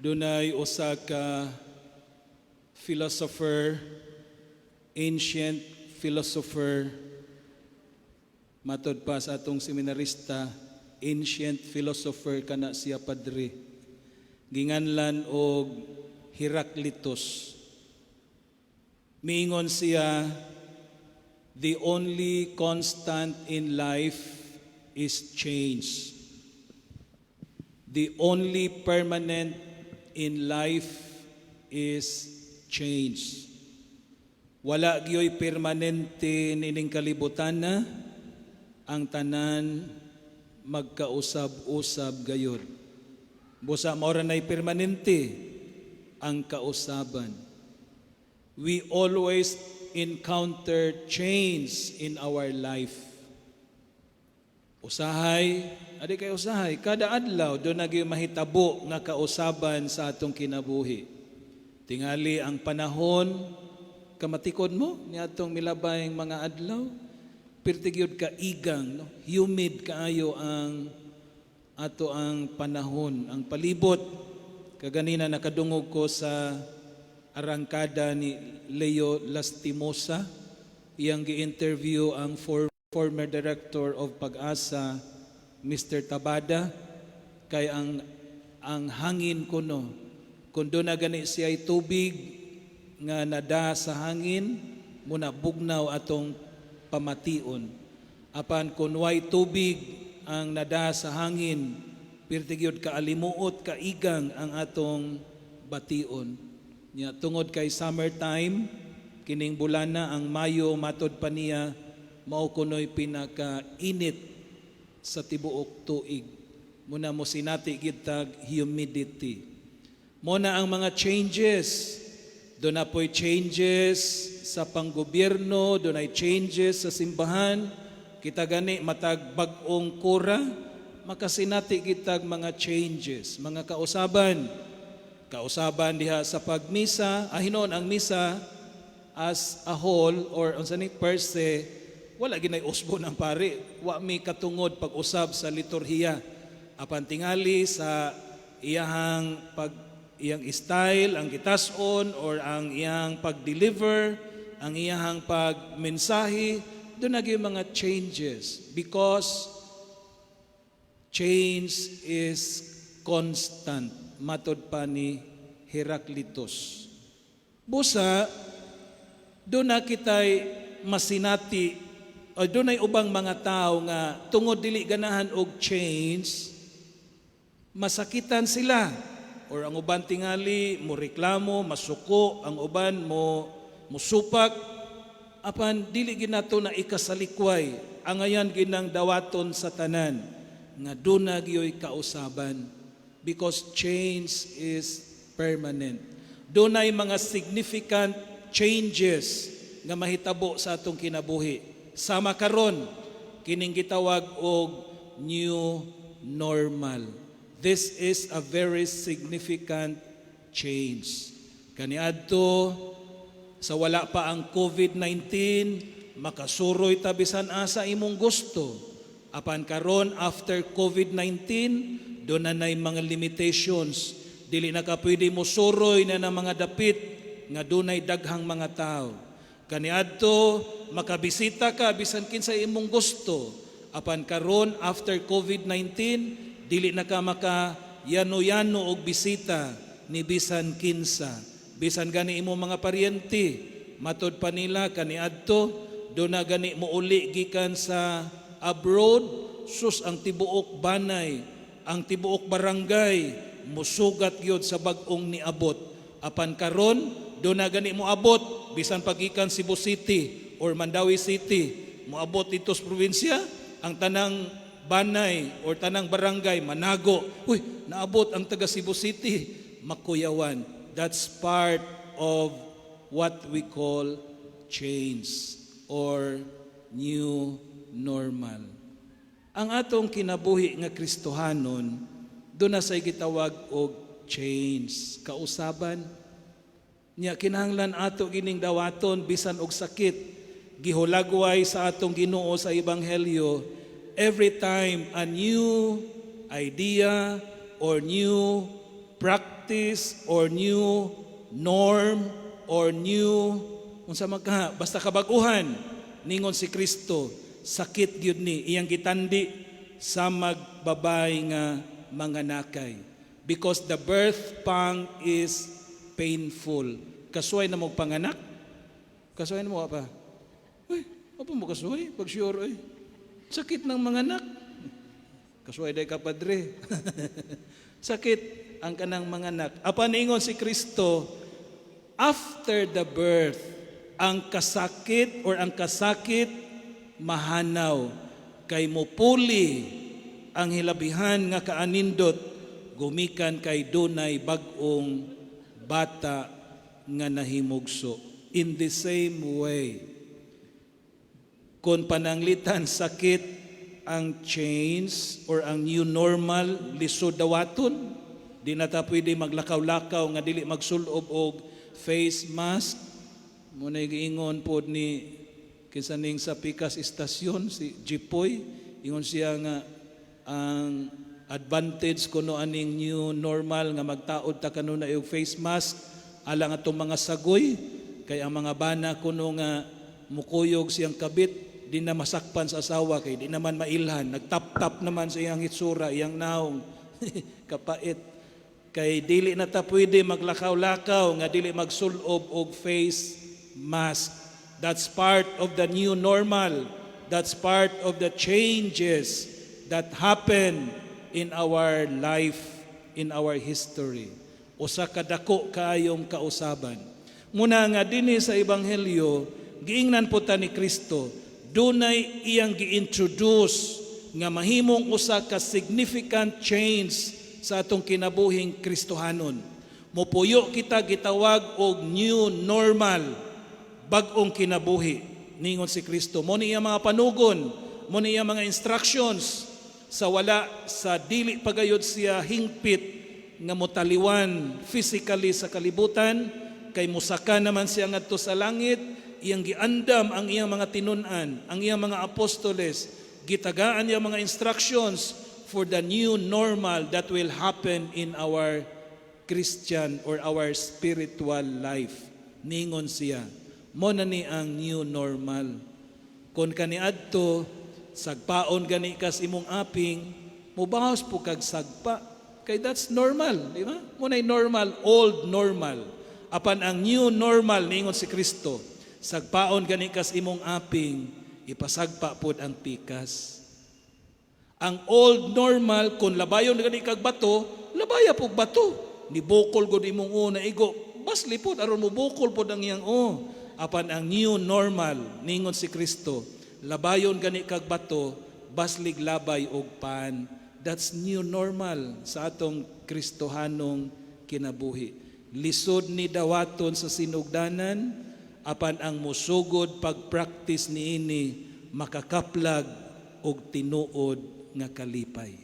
Dunay usa ka philosopher, ancient philosopher, matod pa sa atong seminarista, ancient philosopher kana siya, padre. Ginganlan og Heraclitus. Miingon siya, "The only constant in life is change. The only permanent in life is change." Wala gyoy permanente nining kalibutan na ang tanan magkausab-usab gayod. Busa mao ra nay permanente, ang kausaban. We always encounter change in our life. Usahay, adi kay usahay, kada adlaw duna gyud mahitabo nga kausaban sa atong kinabuhi. Tingali ang panahon, kamatikod mo niadtong milabayng mga adlaw, pirti gyud ka igang, no? Humid kaayo ang ato ang panahon, ang palibot. Kaganina nakadungog ko sa arangkada ni Leo Lastimosa, iyang gi-interview ang former director of PAGASA, Mr. Tabada, kay ang hangin kuno, kung duna gani siya tubig nga nada sa hangin, muna bugnaw atong pamation. Apan kung way tubig ang nada sa hangin, pirti gyud kaalimuot, kaigang ang atong bation. Nya tungod kay summertime kining bulana, ang Mayo, matod pa niya mao kuno'y pinaka-init sa tibuok tuig. Muna mo sinati gyud tag humidity. Mo na ang mga changes. Duna po'y changes sa panggobyerno, dunay changes sa simbahan. Kita gani matag bag-ong kura, makasinati kitag mga changes, mga kausaban. Kausaban diha sa pagmisa, ah, hinuon ang misa as a whole or unsa ni, per se, wala ginay usbo ng pari. Wa mi katungod pag-usab sa liturhiya. Apan tingali sa iyahang pag iyang style, ang gitason or ang iyang pag-deliver, ang iyahang pagmensahe, duna gyud mga changes because change is constant, matod pa ni Heraclitus. Busa, duna kita'y masinati o dunay ubang mga tao nga tungod dili ganahan og change, masakitan sila or ang uban tingali mo reklamo, masuko, ang uban mo musupak. Apan dili ginato na ikasalikway, angayan ginang dawaton sa tanan nga duna gyoy kausaban because change is permanent. Dunay mga significant changes nga mahitabo sa atong kinabuhi. Sama karon kining gitawag og new normal. This is a very significant change. Kaniadto sa wala pa ang COVID-19, makasuroy ta bisan asa imong gusto. Apan karon after COVID-19, duna nay mga limitations. Dili na ka pwede mo suroy na ng mga dapit nga dunay daghang mga tao. Kaniadto makabisita ka bisan kinsa imong gusto. Apan karon after COVID-19, dili na ka maka yano-yano og bisita ni bisan kinsa. Bisan gani imo mga paryente, matod pa nila kaniadto duna gani mouli gikan sa abroad, sus, ang tibuok banay, ang tibuok barangay musugat gyud sa bag-ong niabot. Apan karon duna gani moabot bisan pagikan Cebu City or Mandaue City, moabot dito sa probinsya, ang tanang banay or tanang barangay manago. "Uy, naabot ang taga Cebu City," makuyawan. That's part of what we call change or new normal. Ang atong kinabuhi nga Kristohanon, duna say gitawag og change, kausaban. Nya kinahanglan ato gining dawaton bisan og sakit. Gihulagway sa atong Ginoo sa ebanghelyo, every time a new idea or new practice or new norm or new unsa man ka, basta kabag-uhan. Ningon si Kristo, sakit gyud ni, iyang gitandi sa magbabay nga manganakay, because the birth pang is painful. Kasuway na mo panganak? Kasuway na mo pa? Uy, apa mo kasuway pag sure ay sakit ng manganak. Kasuway day ka, padre. Sakit ang kanang manganak. Apan ingon si Kristo, after the birth, ang kasakit or ang kasakit mahanaw kay mupuli ang hilabihan nga kaanindot gumikan kay dunay bag-ong bata nga nahimugso. In the same way, kung pananglitan sakit ang change or ang new normal, lisod dawaton. Di na ta pwede maglakaw-lakaw nga dili magsulob og face mask. Mao na giingon pod ni kinsa ning sa Pikas Istasyon, si Jipoy, ingon siya nga ang advantage kuno aning new normal nga magtaod ta kanunay og face mask alang atong mga sagoy, kay ang mga bana kuno nga mukuyog siyang kabit, di na masakpan sa asawa kay di naman mailhan, nagtap-tap naman sa iyang hitsura, iyang naong. Kapait kay dili na ta pwede maglakaw-lakaw nga dili magsulob og face mask. That's part of the new normal. That's part of the changes that happen in our life, in our history. Usa ka dako kaayong kausaban. Muna nga dinhi sa Ebanghelyo, giingnan po ta ni Kristo, dunay iyang gi-introduce nga mahimong usa ka significant change sa atong kinabuhing Kristohanon. Mupuyo kita gitawag og new normal, bag-ong kinabuhi. Ningon si Kristo, mao ni iyang mga panugon, mao ni iyang mga instructions sa wala sa dili pagayod siya hingpit nga motaliwan physically sa kalibutan, kay musaka naman siya ngadto sa langit. Iyang giandam ang iyang mga tinun-an, ang iyang mga apostoles, gitagaan niya mga instructions for the new normal that will happen in our Christian or our spiritual life. Ningon siya, mao na ni ang new normal. Kung kaniadto, sagpaon gani kas imong aping, mubawas po kag sagpa. Kay that's normal, di ba? Mao na'y normal, old normal. Apan ang new normal, ningon si Kristo, sagpaon gani kas imong aping, ipasagpa pod ang pikas. Ang old normal, kung labayon gani kag bato, labaya pog bato. Ni bukol gud imong o na igo, basli pod aron mo bukol pod ang iyang o. Apan ang new normal, ningon si Kristo, labayon gani kag bato, baslig labay og pan. That's new normal sa atong Kristohanong kinabuhi. Lisod ni dawaton sa sinugdanan, apan ang musugod pag-practice niini makakaplag og tinuod nga kalipay.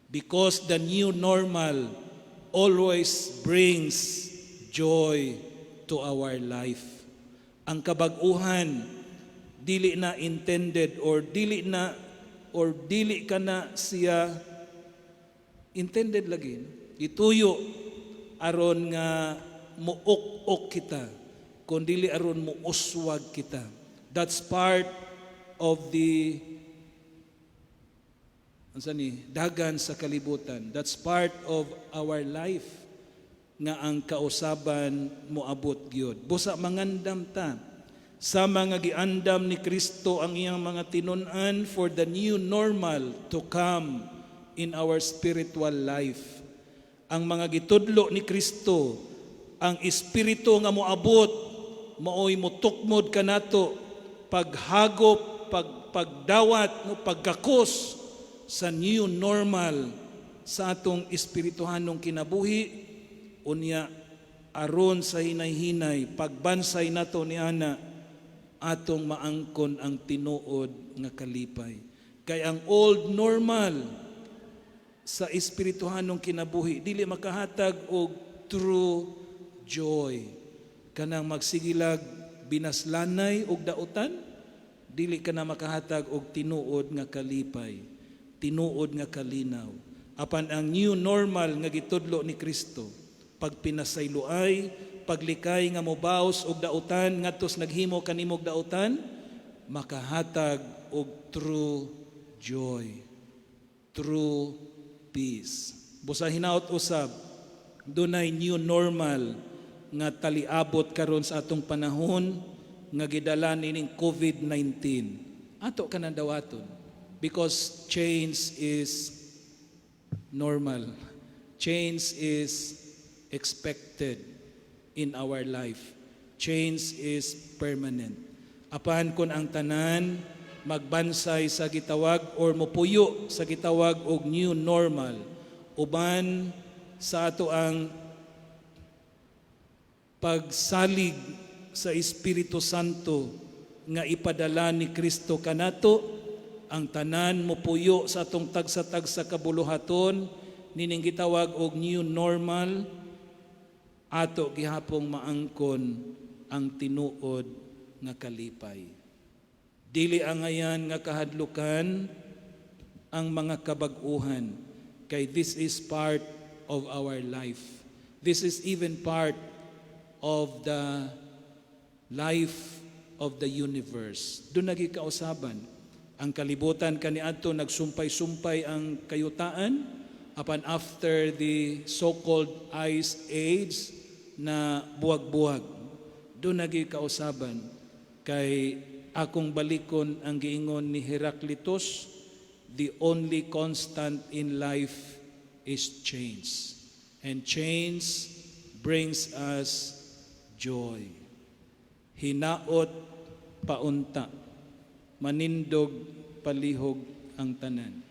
Because the new normal always brings joy to our life. Ang kabag-uhan dili na intended or dili na or dili ka na siya intended lagi. Gituyo aron nga muuk-ok kita, kun dili aron muuswag kita. That's part of the unsa ni dagan sa kalibutan. That's part of our life nga ang kausaban moabot gyud. Busa mangandam ta sa mga giandam ni Kristo ang iyang mga tinun-an for the new normal to come in our spiritual life. Ang mga gitudlo ni Kristo, ang espiritu nga moabot, maoy motukmod kanato paghagop, pagdawat, no, paggakos sa new normal sa atong espirituhanong kinabuhi. Unya aron sa hinay-hinay pagbansay nato ni ana, atong maangkon ang tinuod nga kalipay, kay ang old normal sa espirituhanong kinabuhi dili makahatag og true joy. Kanang magsigilag binaslanay og dautan, dili ka na makahatag og tinuod nga kalipay, tinuod nga kalinaw. Apan ang new normal nga gitudlo ni Kristo, pagpinasayloay, paglikay nga mobaos og dautan ngadto sa naghimo kanimog dautan, makahatag og true joy, true peace. Busa hinaot usab dunay new normal nga taliabot karon sa atong panahon nga gidala nining COVID-19. Ato kanang dawaton because change is normal. Change is expected in our life. Change is permanent. Apan kung ang tanan magbansay sa gitawag or mopuyo sa gitawag og new normal uban sa ato ang pagsalig sa Espiritu Santo nga ipadala ni Kristo kanato, ang tanan mopuyo sa atong tagsa-tagsa kabuluhaton nining gitawag og new normal, ato gihapong maangkon ang tinuod nga kalipay. Dili angayan nga kahadlukan ang mga kabag-uhan kay this is part of our life. This is even part of the life of the universe. Duna gyuy kausaban. Ang kalibutan kaniadto nagsumpay-sumpay ang kayutaan apan after the so-called Ice Age na buwag-buwag. Duna gyuy kausaban kay akong balikon ang giingon ni Heraclitus, "The only constant in life is change. And change brings us joy." Hinaot paunta, manindog palihog ang tanan.